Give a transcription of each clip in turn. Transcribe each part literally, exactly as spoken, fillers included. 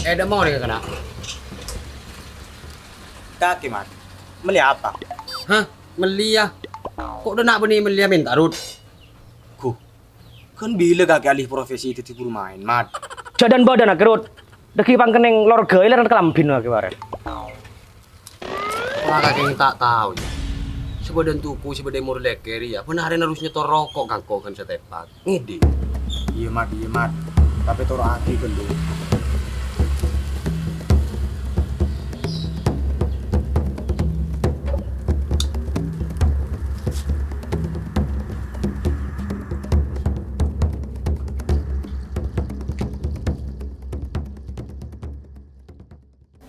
È, dâ' mon rèya, kana'? Kakè, Mat. Mellè apa? Hah? Mellèya? Ko' dâ' na' bânnè mellèya mènta, Rut? Ghu. Ghân bilâ kakè alih profesi dhâddhi buru maèn, Mat? Jhâ' dân-bâdân, Rut. Dhâggi' pangkennèng lorghâ èlèran kalambhina kakè marèn. Pola kakè ta' tao, yâ. Sè bâdâ tuku, sè bâdâ mor lèkè rèya, bân arèna harus nyetor roko' ka engko' ghân satèpat. Ngèdhing? Iyâ, Mat, iyâ, Mat. Tapè toro'aghi ghâllu.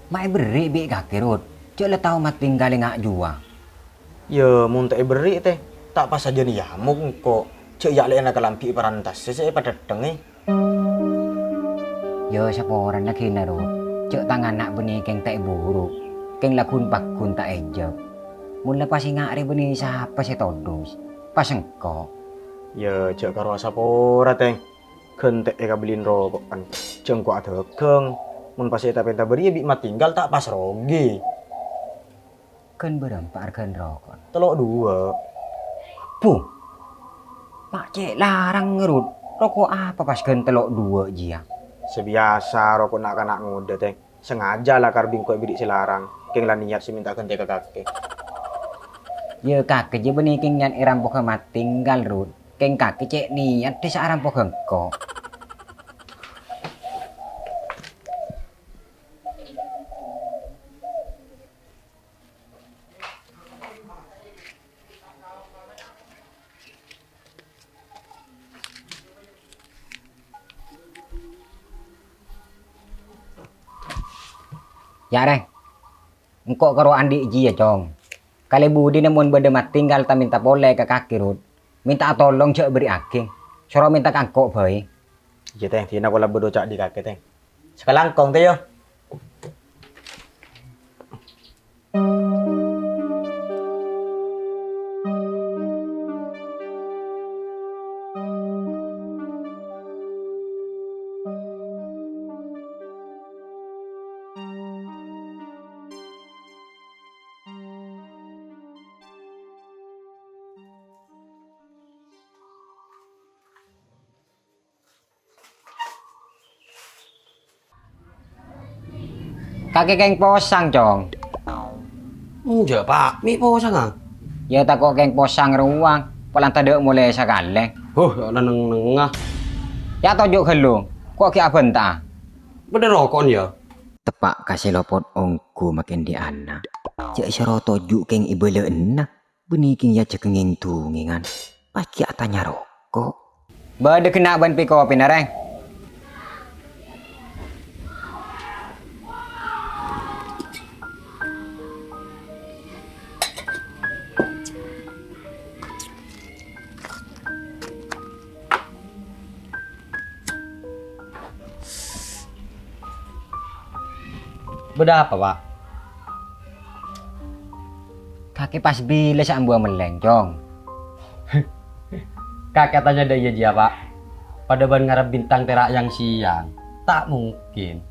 Ma' èberri' bi' kakè, Rut. Jhâ' la tao matinggal è nga' juwa. Yâ, mon ta' èberri', Tèng. Ta' pas sajân èamok engko'. Jhâ' èyalè'ana kalambhi parantas sè èpadhâddhângè. Yâ, saporana ghina, Rut. Jhâ' tang ana' bânnè kèng ta' èburu. Kèng la ghun-pagghun ta' èjhâb. Mon la pas ènga' rè bânnè sapa sè todus? Pas engko'. Yâ, jhâ' karo asapora, Tèng. Ghântè'è kabelli'in roko'an. Jhâ' engko' adhâghâng. Mon pas èta-pènta bâriyâ bi' matinggal ta' pas rogi. Ghân bârâmpa arghâna roko'an? Tello' duwâ'. Bu! Ma' cè' larang, Rut. Roko' apa pas ghân tello' duwâ' jiyâ? Sè biyasa roko' na'-kana' ngodâ, Tèng. Sengaja la kar bi' engko' èberri' sè larang, kèng la niyat sè mènta ghântè ka kakè. Yâ, kakè jiyâ bânnè kèng niyat èrampoga matinggal, Rut. Kèng kakè cè' niyat dhisa arampoga engko'. Yâ, Rèng. Engko' karo andi' jiyâ, Cong. Kalè budina mon bâdâ matinggal ta' mènta polè ka kakè, Rut. Mènta'a tolong jhâ' berri'aghi. Soro mènta ka engko' bhâi. Iyâ, Tèng. Dina kaulâ bâdâ ca' dhi kakè, Tèng. Sakalangkong, Tèng, yâ. Kakè kèng posang, Cong. Enjâ', Pa'. Mè' posang, a? Yâ, tako' kèng posang rowa, polana tadâ' molè sakalè. Huh, yâ la neng-nengnga. Yâ, toju' ghâllu. Ko' ghi' abânta. Bâdâ roko'na, yâ? Teppa' ka sè lopot ongghu makèn dhi' ana'. Jhâ' soro toju' kèng èbâlâ'âna. Bânnè kèng yâ jhâ' ngèng-dungèngan, pas ghi' atanya roko'. Bâdâ ghenna' bân pè-kopèna, Rèng. Bâdâ apa, Pa'? Kakè pas bilâ sè ambuwâ mellèng, Cong? Kakè atanya dâ' iyâ jiyâ, Pa'. Padâ bân ngarep bintang tèra' yang-sèyang. Ta' mungkin.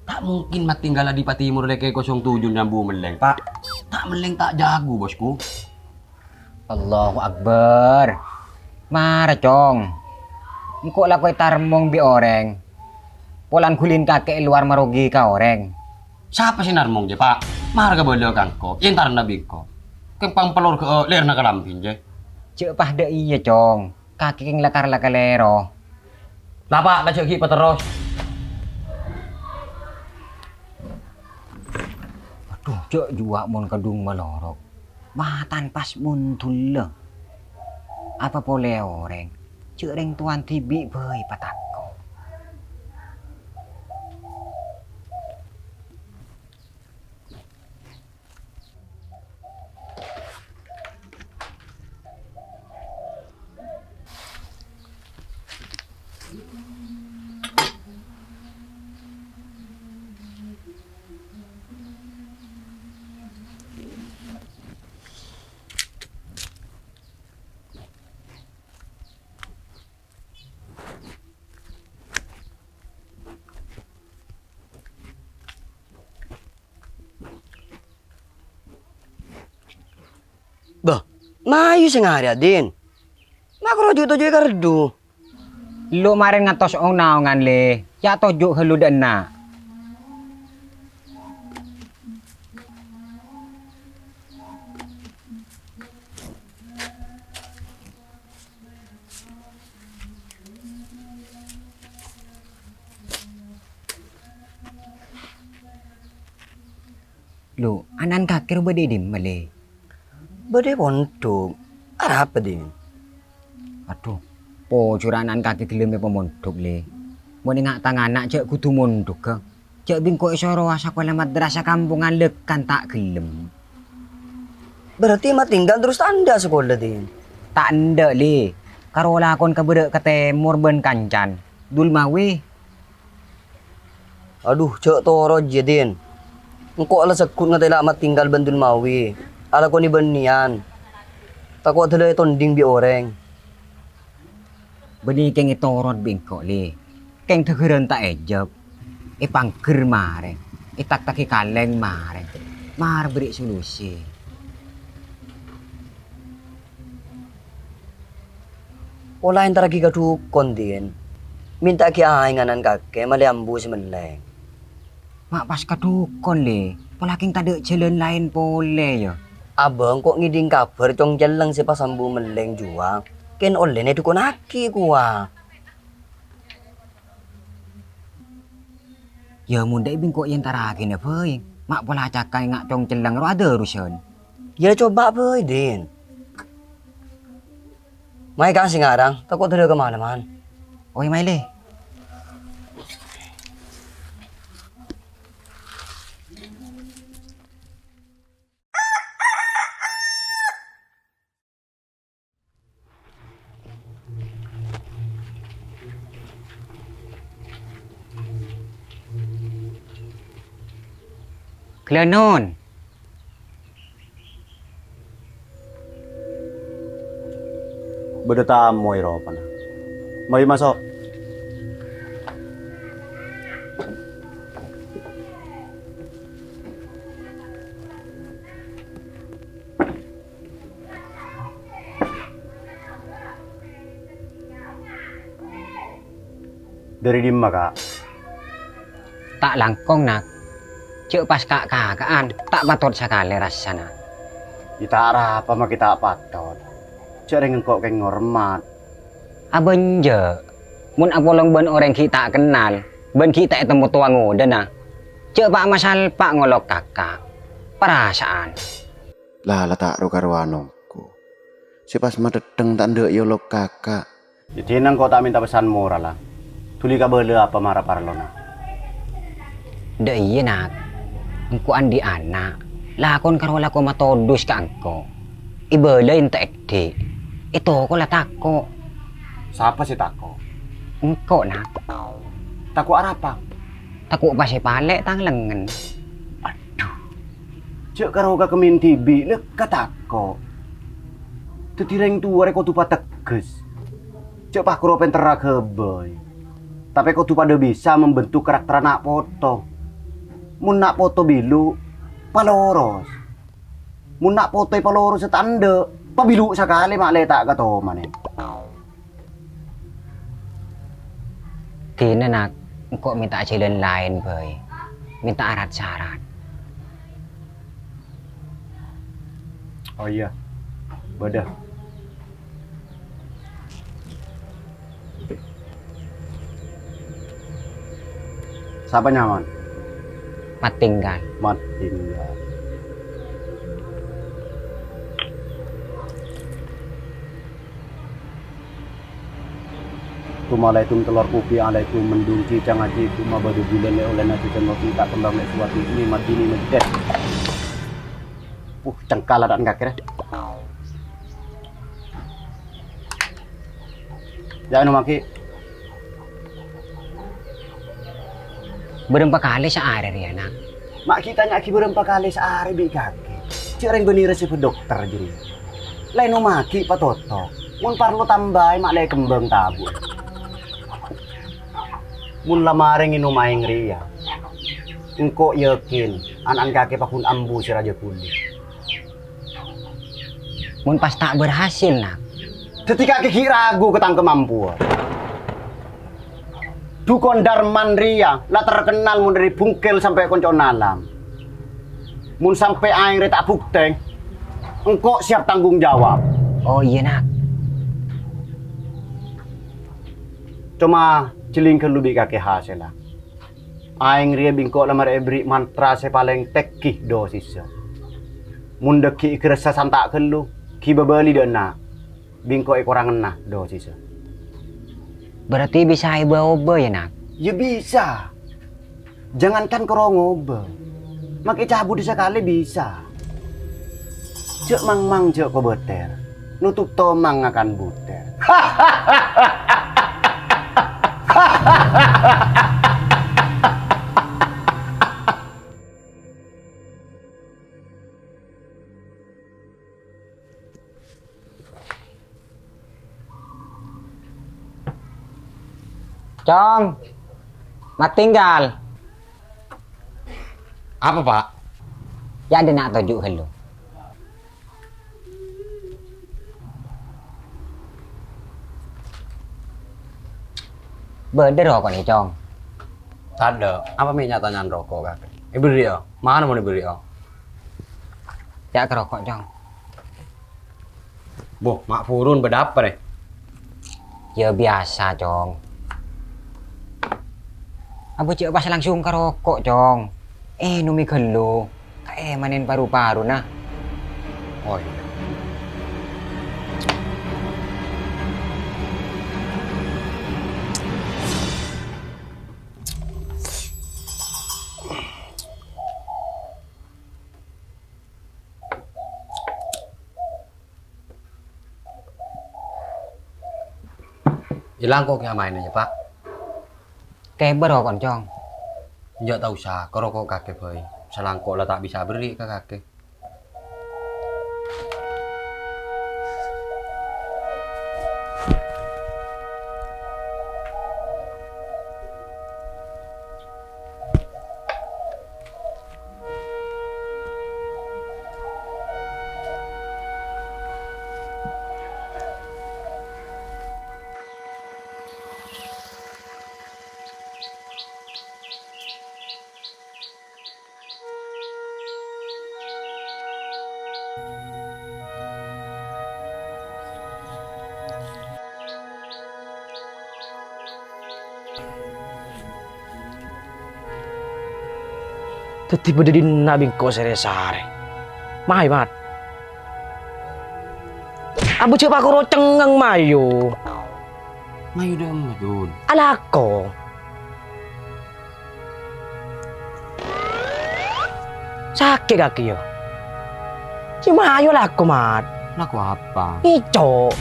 Ta' mungkin matinggal Adipati Murlèkè kosong tuju nyambu mellèng, Pa'. Ta' mellèng ta' jhâghu, Bosku. Allahu Akbar. Mara, Cong. Engko' la kowa ètarmong bi' orèng. Polana ghulina kakè è lowar marogi ka orèng. Sapa sè narmong, jiyâ, Pa'? Mara kabâlâ ka engko', èntarana bi' engko'. Kèng pang palor ghâ' lèrana kalambhi, jiyâ. Jhâ' pas dâ' iyâ, Cong. Kakè kèng lakar la kalèro. La, Pa', la jhâ' ghi' paterros. Adhu, jhâ' juwa' mon kadhung malorok. Matan pas mondhullâ. Apa polè orèng? Jhâ' rèng towana dhibi' bhâi patako'. Mayu sè ngarèya, Din. Makaro ju' toju'i kardhu. Lo' marèn ngantos ong-naongan, Lè. Ya' toju' ghâllu dâ' enna'. Lo', ana'na kakè rowa bâdâ è dimma, Lè? Bâdâ è pondhuk. Arapa, Din? Adhu, pojhur ana'na kakè ghellem è pamondhuk, Lè. Mon enga' tang ana' jhâ' kodhu mondhughâ. Jhâ' bi' engko' èsorowa sakola madrasah kampongan lèkan ta' ghellem. Berarti Mat Tinggal terros ta' endâ' sakola, Din? Ta' endâ', Lè. Karo lakon ka bârâ' ka tèmor bân kancana, Dulmawi. Adhu, jhâ' toro' jiyâ, Din. Engko' la segghut ngatela' Mat Tinggal bân Dulmawi. Alakonè bânnèyan. Tako' dâlâ ètonding bi' orèng. Bânnè kèng ètoro' bi' engko', Lè. Kèng dhâghârân ta' èjhâb. Èpangghâr marè. Ètak-taghi kalèng marè. Marè bâri' solusi. Pola èntarraghi ka dhukon, Din. Mènta'aghi aèng ana'na kakè malè ambu sè mellèng. Ma' pas ka dhukon, Lè. Pola kèng tadâ' jhâlân laèn polè, yâ. Abâ' engko' ngèdhing kabhâr cong celleng sè pas ambu mellèng jhuwa, kèng ollèna èdhukonnaghi, kowa. Yâ, mon dâ' è bi' engko' èntarraghinâ bhâi, ma' pola caka' enga' cong celleng rowa adârusan. Yâ, coba bhâi, Din. Mayu ka'ang sè ngarang, tako' dâlâ kamalaman. Oy, mayu, Lè. Ghâlânon. Bâdâ tamoy ropana. Mayu maso'. Dâri dimma, Ka'? Ta' langkong, Na'. Jhâ' pas ka'-kaka'an, ta' patot sakalè rassana. Yâ ta' arapa makè ta' patot. Jhâ' rèng engko' kèng ngormat. Abânjâ', mon apolong bân orèng ghi' ta' kennal, bân ghi' ta' ètemmo towa ngodâna, jhâ' pa'-masalpa' ngolok kaka'. Parasaan. La, la ta' ro-karowan ongghu. Sè pas madhedheng ta' endâ' èolok kaka'. Yâ, dinah engko' ta' mènta pèsan moral, la. Dhuli kabâlâ apa mara parlona. Dâ' iyâ, Na'. Engko' andi' ana'. Lakon karo lako matodus ka engko'. Èbâlâi ènta' èdhi'. Ètoko' la tako'. Sapa sè tako'? Engko', Na'. Tako' arapa? Tako' pas èpalè' tang lengngen. Adhu. Jhâ' karo kakemmèn dhibi' lèkka tako'. Dhâddhi rèng towa rè kodhu pateggâs. Jhâ' pakoro pènterra ghâbây. Tapè kodhu padâ bisa mambentuk karakter ana' poto. Mon na' poto bilu', paloros. Mon na' poto èpaloros sè ta' endâ', pabilu' sakalè ma' lè ta' katomanè. Dinah, Na', engko' mènta'a jhâlân laèn bhâi. Mènta'a rat-sarat. Oh iyâ, bâdâ. Sapa nyamana? Mat Tinggal. Mat Tinggal. Tumalaètum tellor kopi, alaètum mendung, cicang aji, kuma bâdâ bulân lè ollèna cicang roti, ta' kembang lè suwati, ni madini meddet. Uh, cengkal adâ'na kakè rè. Ya, ènomaghi. Bârâmpa kalè saarè rèya, Na'? Ma' ghi' tanya'aghi bârâmpa kalè saarè bi' kakè. Jhâ' rèng bânnè resep dokter jârèya. La ènomaghi patoto. Mon parlo tambâi ma' lè kembang tabu'. Mon la marè ngènom aèng rèya, engko' yakin ana'na kakè paggun ambu sè rajâ ghuli. Mon pas ta' berhasil, Nak. Dhâddhi kakè ghi' ragu ka tang kamampowan. Dukon Darman rèya la terkenal mon dhâri bungkel sampè' konco'na alam. Mon sampè' aèng rè ta' bhuktè, engko' siap tanggung jawab. Oh, iyâ, Nak. Coma jhelling ghâllu bi' kakè hasèlla. Aèng rèya bi' engko' la marè èberri' mantra sè palèng tèngghi dosisa. Mon dhâggi' èghârassa santa' ghâllu, ghi' bâbâli dâ' enna'. Bi' engko' èkorangnga dosisa. Berarti bisa èbâ-obâ, yâ, Nak? Yâ, bisa. Jangankan karo ngobâ. Make cabut sakalè bisa. Jhâ' mangmang jhâ' kobâtèr. Nutup tomang ngakan butèr. Cong, Matinggal. Apa, Pak? Yâ, dina toju' ghâllu. Bâdâ roko'na, Cong? Tadâ'. Apa mè' nya-tanya'an roko' kakè? Èberri', yâ? Mana mon èberri', yâ? Yâ, ka roko', Cong. Bo, ma' burun bâdâ apa, rè? Yâ, biyasa, Cong. Abâ' jhâ' pas langsung ka roko', Cong. Ènomè ghâllu. Kaèmanèn paru-paruna. Oh, iyâ. Èlang ko' kèya maènna, yâ, Pak? Kèbâ roko'na, Cong. Enjâ' ta' osa, ka roko' kakè bhâi. Salangko' la ta' bisa berri' ka kakè. Dhâddhi bâdâ dinna' bi' engko' sè rè-sarè. Mayu, Mat. Abâ' jhâ' pakoro cengngeng, mayu. Mayu dâ'emma, Dun? Alako. Sakè' kakè, yâ? Yâ, mayu lako, Mat. Lako apa? Ngèco'.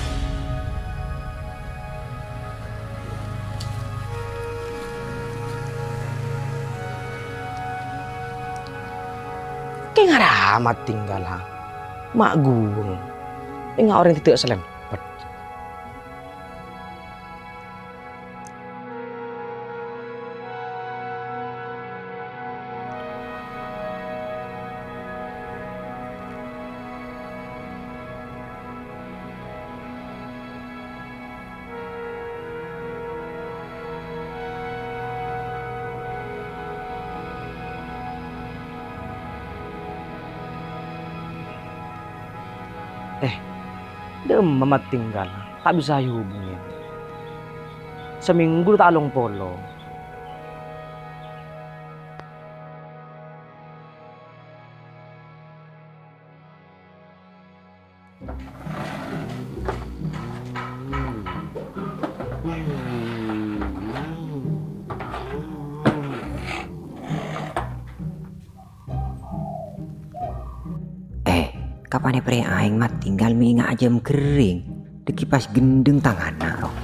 Kèng arapa Matinggal, ha? Ma' ghuwâng. Enga' orèng tadâ' salempet. Eh, dâ'emma Matinggal, ta' bisa èhubungè. Samènggu ta' long-polong. Eh, kapan è prè aèng Matinggal mè' enga' ajâm ghering, dhâggi' pas ghendheng tanganna, roh.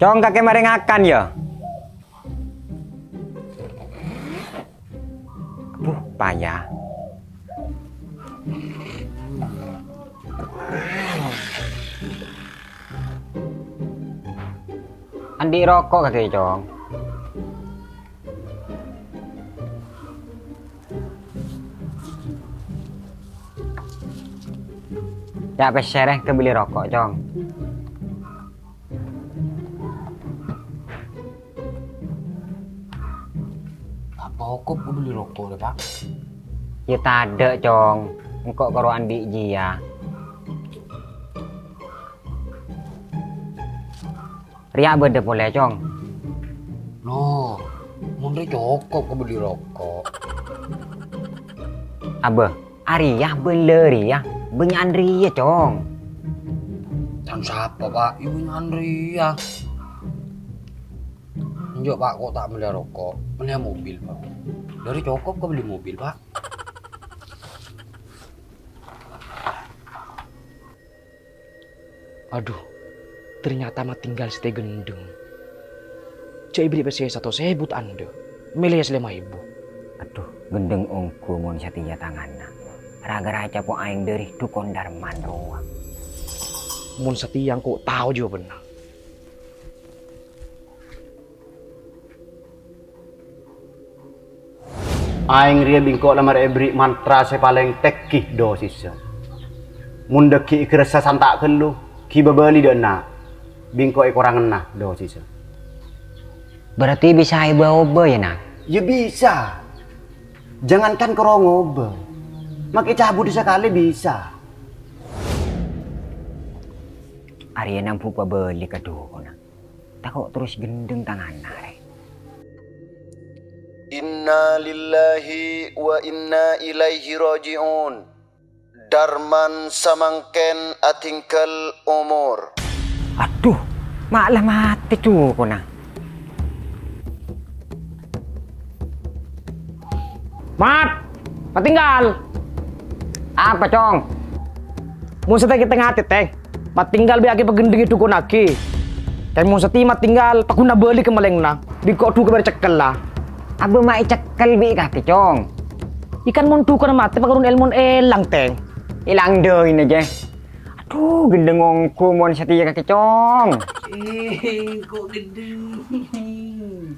Cong, kakè marè ngakan, yâ? Buh, paya. Andi' roko' kakè, Cong. Ta' pèssè rè kabelli roko', Cong. Apa okop kabelli roko' rè, Pak? Yâ tadâ', Cong. Engko' karo andi' jiyâ. Rèya bâdâ polè, Cong. Loh, mon rè cokop kabelli roko'. Abâ, arèya bân la rèya, bânnya'an rèya, Cong. Can sapa, Pak? Yâ bânnya'an rèya. Enjâ', Pak, ko' ta' mellèya roko', mellèya mobil, Pak. La rè cokop kabelli mobil, Pak. Adhu, ternyata Matinggal satèya ghendheng. Jhâ' èberri' pèssè satos èbu ta' endâ', mellèya sè lèma èbu. Adhu, ghendheng ongghu mon satèya tanganna. Ra-ghârâ ècapo' aèng dâri dhukon Darman rowa. Mon satèya engko' tao jâwâbânna. Aèng rèya bi' engko' la marè èberri' mantra sè palèng tèngghi dosisa. Mon dâggi' èghârassa santa' ghâllu, ghi' bâbâli dâ' enna', bi' engko' èkorangnga dosisa. Berarti bisa èbâ-obâ, yâ, Nang? Yâ bisa. Jangankan karo ngobâ. Make cabut sakalè bisa. Arèya nambu pabâli ka dhukonna. Tako' terros ghendheng tanganna, rè. Inna lillahi wa inna ilaihi raji'un. Darman samangkèn atinggal omor. Adhu, ma' la matè dhukonna. Mat! Matinggal! Apa, Cong? Mon satèya ta' ngatè, Tèng. Matinggal bi' kakè paghendhengngè dhukonna ghi. Kèng mon satèya Matinggal, paghun abâli ka malèngnga. Bi' engko' dhukon bâri' cekkel, la. Abâ ma' ècekkel bi' kakè, Cong. Yâ kan mon dhukonna matè, paghun èlmona èlang, Tèng. Èlang dâina, jâ. Adhu, ghendheng ongghu mon satèya kakè, Cong. Eh, ko' ghendheng.